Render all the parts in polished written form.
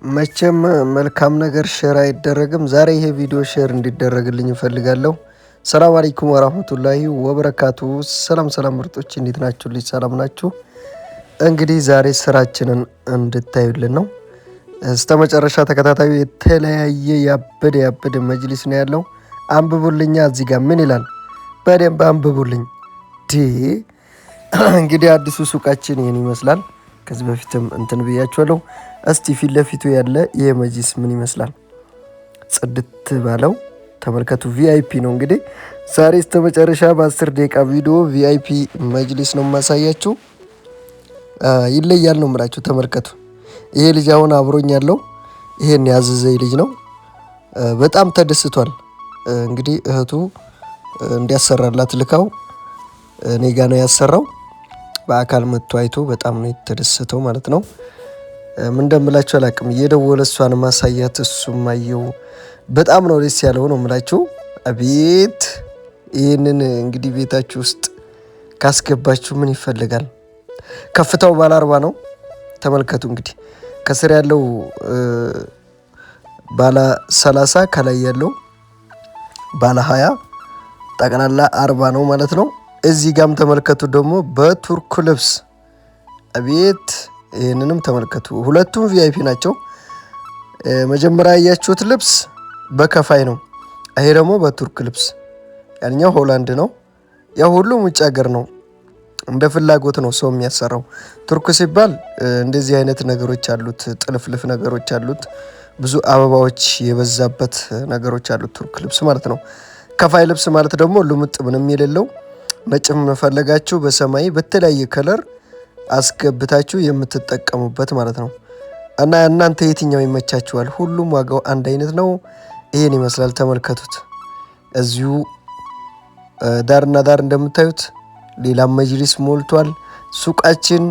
መቼም መልካም ነገር share አይደረግም። ዛሬ ይሄ ቪዲዮ share እንዲደረግልኝ እፈልጋለሁ። ሰላም አለይኩም ወራህመቱላሂ ወበረካቱ። ሰላም ሰላም ምርጦች እንዴት ናችሁ? ልጅ ሰላም ናችሁ? እንግዲህ ዛሬ ስራችንን እንድታዩልን ነው። እስከ መጨረሻ ተከታታዩ። የተለያየ ያበደ ያበደ መጅሊስ ነው ያለው። አንብቡልኛ፣ እዚህ ጋር ምን ይላል? በደንብ አንብቡልኝ። እንግዲህ አዲሱ ሱቃችን ይህን ይመስላል። ከዚህ በፊትም እንትን ብያችኋለሁ። እስቲ ፊት ለፊቱ ያለ ይህ መጅሊስ ምን ይመስላል? ጽድት ባለው ተመልከቱ። VIP ነው እንግዲህ ዛሬ እስከ መጨረሻ በ10 ደቂቃ ቪዲዮ VIP መጅሊስ ነው የማሳያችሁ። ይለያል ነው የምላችሁ። ተመልከቱ። ይሄ ልጅ አሁን አብሮኝ ያለው ይሄን ያዘዘኝ ልጅ ነው። በጣም ተደስቷል። እንግዲህ እህቱ እንዲያሰራላት ልካው እኔ ጋ ነው ያሰራው። በአካል መጥቶ አይቶ በጣም ነው የተደሰተው ማለት ነው። ምን እንደምላችሁ አላቅም። እየደወለ እሷን ማሳያት እሱም አየው። በጣም ነው ደስ ያለው ነው የምላችሁ። አቤት ይህንን እንግዲህ ቤታችሁ ውስጥ ካስገባችሁ ምን ይፈልጋል? ከፍታው ባለ 40 ነው። ተመልከቱ እንግዲህ ከስር ያለው ባለ 30፣ ከላይ ያለው ባለ 20፣ ጠቅላላ 40 ነው ማለት ነው። እዚህ ጋም ተመልከቱ ደግሞ በቱርክ ልብስ፣ አቤት ይህንንም ተመልከቱ። ሁለቱም VIP ናቸው። መጀመሪያ ያያችሁት ልብስ በከፋይ ነው። ይሄ ደግሞ በቱርክ ልብስ፣ ያኛው ሆላንድ ነው። ያው ሁሉም ውጭ ሀገር ነው። እንደ ፍላጎት ነው ሰው የሚያሰራው። ቱርክ ሲባል እንደዚህ አይነት ነገሮች አሉት፣ ጥልፍልፍ ነገሮች አሉት፣ ብዙ አበባዎች የበዛበት ነገሮች አሉት ቱርክ ልብስ ማለት ነው። ከፋይ ልብስ ማለት ደግሞ ልሙጥ ምንም የሌለው፣ ነጭም ፈለጋችሁ በሰማይ በተለያየ color አስገብታችሁ የምትጠቀሙበት ማለት ነው። እና እናንተ የትኛው ይመቻችኋል? ሁሉም ዋጋው አንድ አይነት ነው። ይሄን ይመስላል፣ ተመልከቱት። እዚሁ ዳርና ዳር እንደምታዩት ሌላም መጅሊስ ሞልቷል። ሱቃችን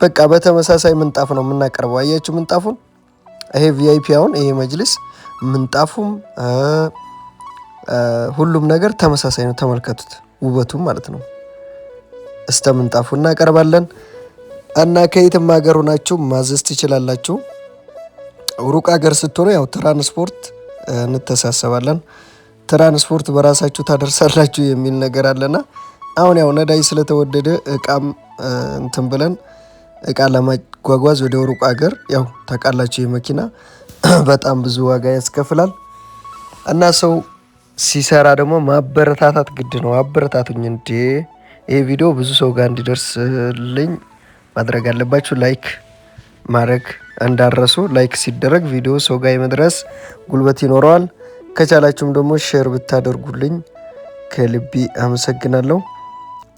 በቃ በተመሳሳይ ምንጣፍ ነው የምናቀርበው። አያችሁ ምንጣፉን? ይሄ VIP አሁን ይሄ መጅሊስ ምንጣፉም ሁሉም ነገር ተመሳሳይ ነው። ተመልከቱት፣ ውበቱም ማለት ነው። እስተ ምንጣፉ እናቀርባለን እና ከየትም ሀገር ሆናችሁ ማዘዝ ትችላላችሁ። ሩቅ ሀገር ስትሆኑ ያው ትራንስፖርት እንተሳሰባለን። ትራንስፖርት በራሳችሁ ታደርሳላችሁ የሚል ነገር አለና አሁን ያው ነዳጅ ስለተወደደ እቃም እንትን ብለን እቃ ለማጓጓዝ ወደ ሩቅ ሀገር ያው ታውቃላችሁ የመኪና በጣም ብዙ ዋጋ ያስከፍላል። እና ሰው ሲሰራ ደግሞ ማበረታታት ግድ ነው። አበረታቱኝ እንዴ! ይሄ ቪዲዮ ብዙ ሰው ጋር እንዲደርስልኝ ማድረግ አለባችሁ። Like ማድረግ እንዳትረሱ። Like ሲደረግ ቪዲዮ ሰው ጋር የመድረስ ጉልበት ይኖረዋል። ከቻላችሁም ደግሞ share ብታደርጉልኝ ከልቤ አመሰግናለሁ።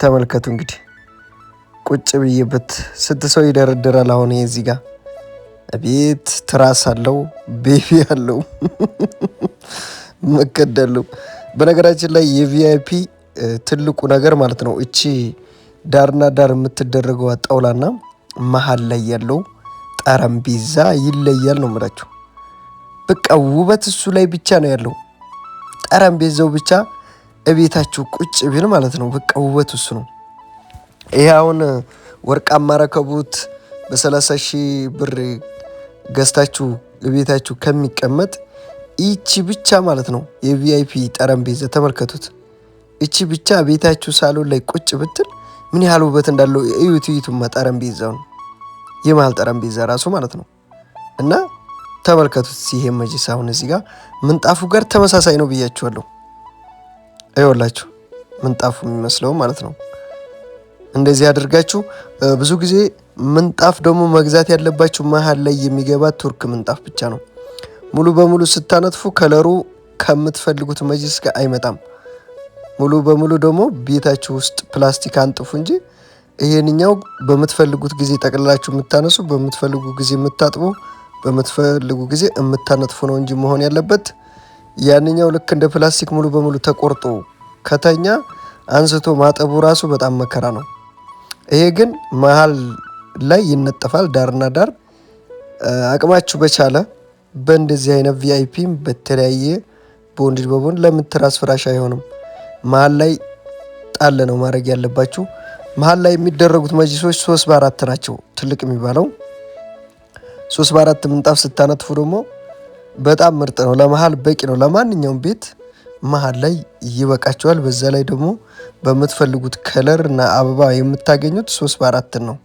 ተመልከቱ እንግዲህ ቁጭ ብዬበት ስንት ሰው ይደረድራል። አሁን ይሄ እዚህ ጋር ቤት ትራስ አለው፣ baby አለው፣ መከዳለው። በነገራችን ላይ የ VIP ትልቁ ነገር ማለት ነው እቺ ዳርና ዳር የምትደረገው ጣውላና መሀል ላይ ያለው ጠረጴዛ ይለያል ነው የምላችሁ። በቃ ውበት እሱ ላይ ብቻ ነው ያለው። ጠረጴዛው ብቻ እቤታችሁ ቁጭ ቢል ማለት ነው። በቃ ውበት እሱ ነው። ይሄ አሁን ወርቃማ ረከቡት በ30 ሺህ ብር ገዝታችሁ እቤታችሁ ከሚቀመጥ ይቺ ብቻ ማለት ነው የ VIP ጠረጴዛ ተመልከቱት። እቺ ብቻ ቤታችሁ ሳሎን ላይ ቁጭ ብትል ምን ያህል ውበት እንዳለው እዩት። እዩቱማ ጠረጴዛውን፣ የመሀል ጠረጴዛ ራሱ ማለት ነው። እና ተመልከቱት። ይሄ መጅሊስ አሁን እዚህ ጋር ምንጣፉ ጋር ተመሳሳይ ነው ብያችኋለሁ። ይኸውላችሁ ምንጣፉ የሚመስለው ማለት ነው። እንደዚህ አድርጋችሁ ብዙ ጊዜ ምንጣፍ ደግሞ መግዛት ያለባችሁ መሀል ላይ የሚገባ ቱርክ ምንጣፍ ብቻ ነው። ሙሉ በሙሉ ስታነጥፉ color ኡ ከምትፈልጉት መጅሊስ ጋር አይመጣም። ሙሉ በሙሉ ደግሞ ቤታችሁ ውስጥ ፕላስቲክ አንጥፉ እንጂ ይሄንኛው በምትፈልጉት ጊዜ ጠቅልላችሁ የምታነሱ፣ በምትፈልጉ ጊዜ የምታጥቡ፣ በምትፈልጉ ጊዜ የምታነጥፉ ነው እንጂ መሆን ያለበት። ያንኛው ልክ እንደ ፕላስቲክ ሙሉ በሙሉ ተቆርጦ ከተኛ አንስቶ ማጠቡ ራሱ በጣም መከራ ነው። ይሄ ግን መሀል ላይ ይነጠፋል፣ ዳርና ዳር አቅማችሁ በቻለ በእንደዚህ አይነት VIP ም በተለያየ bonded በ bond ለምን ትራስ ፍራሽ አይሆንም? መሀል ላይ ጣል ነው ማድረግ ያለባችሁ። መሀል ላይ የሚደረጉት መጅሊሶች 3 በ4 ናቸው። ትልቅ የሚባለው 3 በ4 ምንጣፍ ስታነጥፉ ደግሞ በጣም ምርጥ ነው። ለመሀል በቂ ነው። ለማንኛውም ቤት መሀል ላይ ይበቃቸዋል። በዛ ላይ ደግሞ በምትፈልጉት color እና አበባ የምታገኙት 3 በ4 ነው፣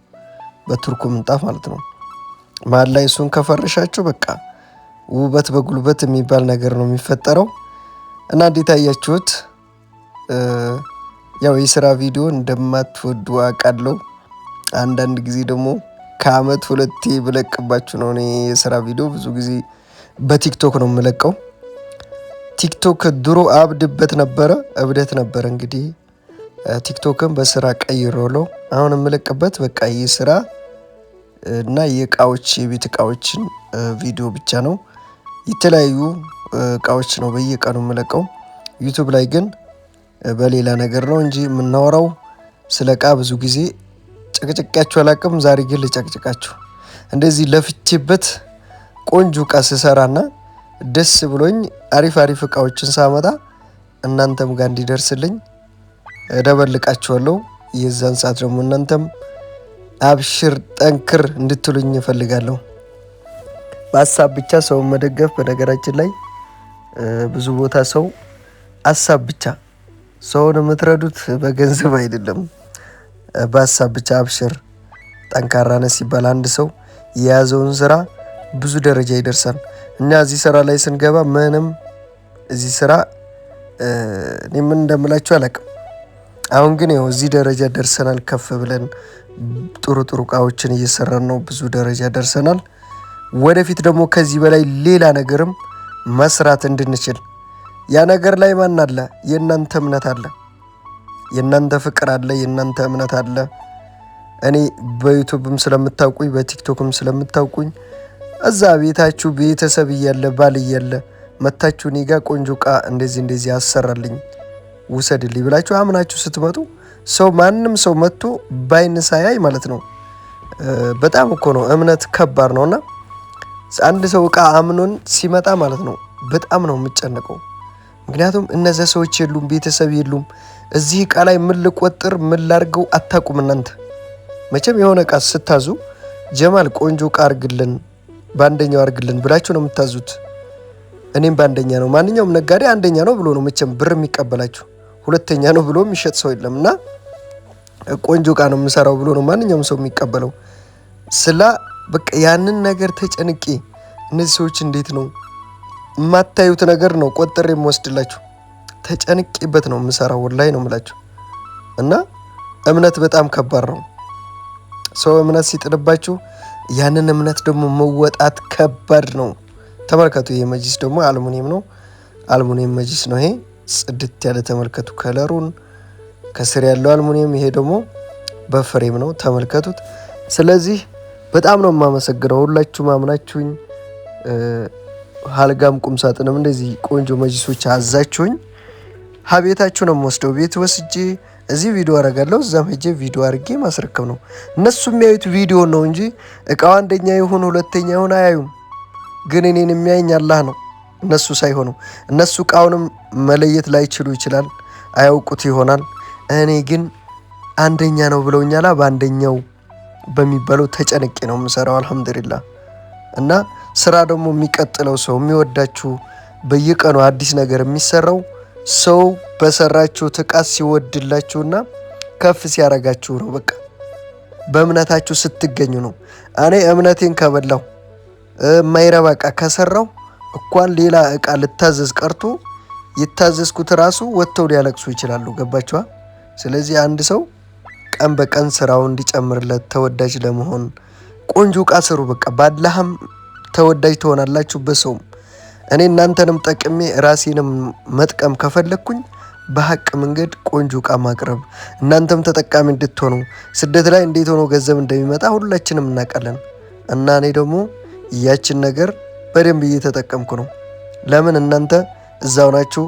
በቱርኩ ምንጣፍ ማለት ነው። መሀል ላይ እሱን ከፈረሻችሁ በቃ ውበት በጉልበት የሚባል ነገር ነው የሚፈጠረው። እና እንዴት አያችሁት? ያው የስራ ቪዲዮ እንደማትወዱ አውቃለሁ። አንዳንድ ጊዜ ደግሞ ከአመት ሁለቴ ብለቅባችሁ ነው። እኔ የስራ ቪዲዮ ብዙ ጊዜ በቲክቶክ ነው የምለቀው። ቲክቶክ ድሮ አብድበት ነበረ፣ እብደት ነበረ። እንግዲህ ቲክቶክን በስራ ቀይሬዋለሁ። አሁን የምለቅበት በቃ የስራ እና የእቃዎች የቤት እቃዎችን ቪዲዮ ብቻ ነው። የተለያዩ እቃዎች ነው በየቀኑ የምለቀው። ዩቱብ ላይ ግን በሌላ ነገር ነው እንጂ የምናወራው ስለ እቃ ብዙ ጊዜ ጨቅጭቄያችሁ አላቅም። ዛሬ ግን ልጨቅጭቃችሁ። እንደዚህ ለፍቼበት ቆንጆ እቃ ስሰራና ደስ ብሎኝ አሪፍ አሪፍ እቃዎችን ሳመጣ እናንተም ጋር እንዲደርስልኝ እደበልቃችኋለሁ። የዛን ሰዓት ደግሞ እናንተም አብሽር ጠንክር እንድትሉኝ እፈልጋለሁ። በሀሳብ ብቻ ሰውን መደገፍ፣ በነገራችን ላይ ብዙ ቦታ ሰው ሀሳብ ብቻ ሰውን የምትረዱት በገንዘብ አይደለም፣ በሀሳብ ብቻ አብሽር ጠንካራ ነህ ሲባል አንድ ሰው የያዘውን ስራ ብዙ ደረጃ ይደርሳል። እኛ እዚህ ስራ ላይ ስንገባ ምንም እዚህ ስራ እኔ ምን እንደምላችሁ አላውቅም። አሁን ግን ያው እዚህ ደረጃ ደርሰናል። ከፍ ብለን ጥሩ ጥሩ እቃዎችን እየሰራን ነው። ብዙ ደረጃ ደርሰናል። ወደፊት ደግሞ ከዚህ በላይ ሌላ ነገርም መስራት እንድንችል ያ ነገር ላይ ማን አለ? የእናንተ እምነት አለ፣ የእናንተ ፍቅር አለ፣ የእናንተ እምነት አለ። እኔ በዩቱብም ስለምታውቁኝ በቲክቶክም ስለምታውቁኝ እዛ ቤታችሁ ቤተሰብ እያለ ባል እያለ መታችሁ እኔ ጋ ቆንጆ እቃ እንደዚህ እንደዚህ አሰራልኝ ውሰድልኝ ብላችሁ አምናችሁ ስትመጡ ሰው ማንም ሰው መጥቶ ባይን ሳያይ ማለት ነው። በጣም እኮ ነው እምነት ከባድ ነውና አንድ ሰው እቃ አምኖን ሲመጣ ማለት ነው በጣም ነው የምጨነቀው። ምክንያቱም እነዚያ ሰዎች የሉም፣ ቤተሰብ የሉም። እዚህ እቃ ላይ ምን ልቆጥር ምን ላርገው አታውቁም እናንተ። መቼም የሆነ እቃ ስታዙ ጀማል ቆንጆ እቃ አርግልን፣ በአንደኛው አርግልን ብላችሁ ነው የምታዙት። እኔም በአንደኛ ነው፣ ማንኛውም ነጋዴ አንደኛ ነው ብሎ ነው መቼም ብር የሚቀበላችሁ። ሁለተኛ ነው ብሎ የሚሸጥ ሰው የለም። እና ቆንጆ እቃ ነው የምሰራው ብሎ ነው ማንኛውም ሰው የሚቀበለው። ስላ በቃ ያንን ነገር ተጨንቄ እነዚህ ሰዎች እንዴት ነው የማታዩት ነገር ነው ቆጥሬ የምወስድላችሁ። ተጨንቄበት ነው የምሰራው፣ ወላሂ ነው የምላችሁ። እና እምነት በጣም ከባድ ነው። ሰው እምነት ሲጥልባችሁ ያንን እምነት ደግሞ መወጣት ከባድ ነው። ተመልከቱ፣ ይሄ መጅሊስ ደግሞ አልሙኒየም ነው። አልሙኒየም መጅሊስ ነው ይሄ ጽድት ያለ ተመልከቱ፣ color ኡን ከስር ያለው አልሙኒየም፣ ይሄ ደግሞ በ frame ነው። ተመልከቱት። ስለዚህ በጣም ነው የማመሰግነው ሁላችሁም አምናችሁኝ አልጋም ቁም ሳጥንም እንደዚህ ቆንጆ መጅሊሶች አዛችሁኝ ሀቤታችሁ ነው የምወስደው። ቤት ወስጄ እዚህ ቪዲዮ አረጋለሁ፣ እዛም ሄጄ ቪዲዮ አድርጌ ማስረከብ ነው። እነሱ የሚያዩት ቪዲዮ ነው እንጂ እቃው አንደኛ ይሁን ሁለተኛ ይሁን አያዩም። ግን እኔን የሚያየኝ አላህ ነው፣ እነሱ ሳይሆኑ። እነሱ እቃውንም መለየት ላይችሉ ይችላል፣ አያውቁት ይሆናል። እኔ ግን አንደኛ ነው ብለውኛላ። በአንደኛው በሚባለው ተጨንቄ ነው የምሰራው። አልሐምዱሊላህ። እና ስራ ደግሞ የሚቀጥለው ሰው የሚወዳችሁ በየቀኑ አዲስ ነገር የሚሰራው ሰው በሰራችሁት እቃ ሲወድላችሁና ከፍ ሲያረጋችሁ ነው። በቃ በእምነታችሁ ስትገኙ ነው። እኔ እምነቴን ከበላው የማይረባ እቃ ከሰራው እንኳን ሌላ እቃ ልታዘዝ ቀርቶ የታዘዝኩት ራሱ ወጥተው ሊያለቅሱ ይችላሉ። ገባችኋ? ስለዚህ አንድ ሰው ቀን በቀን ስራው እንዲጨምርለት ተወዳጅ ለመሆን ቆንጆ እቃ ስሩ። በቃ ባላህም ተወዳጅ ትሆናላችሁ በሰውም። እኔ እናንተንም ጠቅሜ ራሴንም መጥቀም ከፈለግኩኝ በሀቅ መንገድ ቆንጆ እቃ ማቅረብ እናንተም ተጠቃሚ እንድትሆኑ። ስደት ላይ እንዴት ሆኖ ገንዘብ እንደሚመጣ ሁላችንም እናውቃለን። እና እኔ ደግሞ ያችን ነገር በደንብ እየተጠቀምኩ ነው። ለምን እናንተ እዛው ናችሁ፣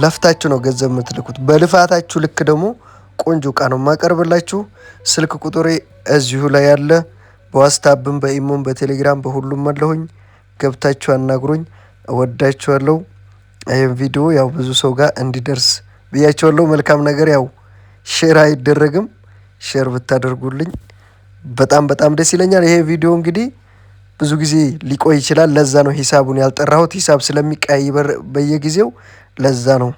ለፍታችሁ ነው ገንዘብ የምትልኩት። በልፋታችሁ ልክ ደግሞ ቆንጆ እቃ ነው የማቀርብላችሁ። ስልክ ቁጥሬ እዚሁ ላይ ያለ፣ በዋትስአፕም በኢሞም በቴሌግራም በሁሉም አለሁኝ። ገብታችሁ አናግሩኝ። እወዳችኋለሁ። ይህም ቪዲዮ ያው ብዙ ሰው ጋር እንዲደርስ ብያቸዋለሁ። መልካም ነገር ያው share አይደረግም። Share ብታደርጉልኝ በጣም በጣም ደስ ይለኛል። ይሄ ቪዲዮ እንግዲህ ብዙ ጊዜ ሊቆይ ይችላል። ለዛ ነው ሂሳቡን ያልጠራሁት። ሂሳብ ስለሚቀያየር በየጊዜው ለዛ ነው።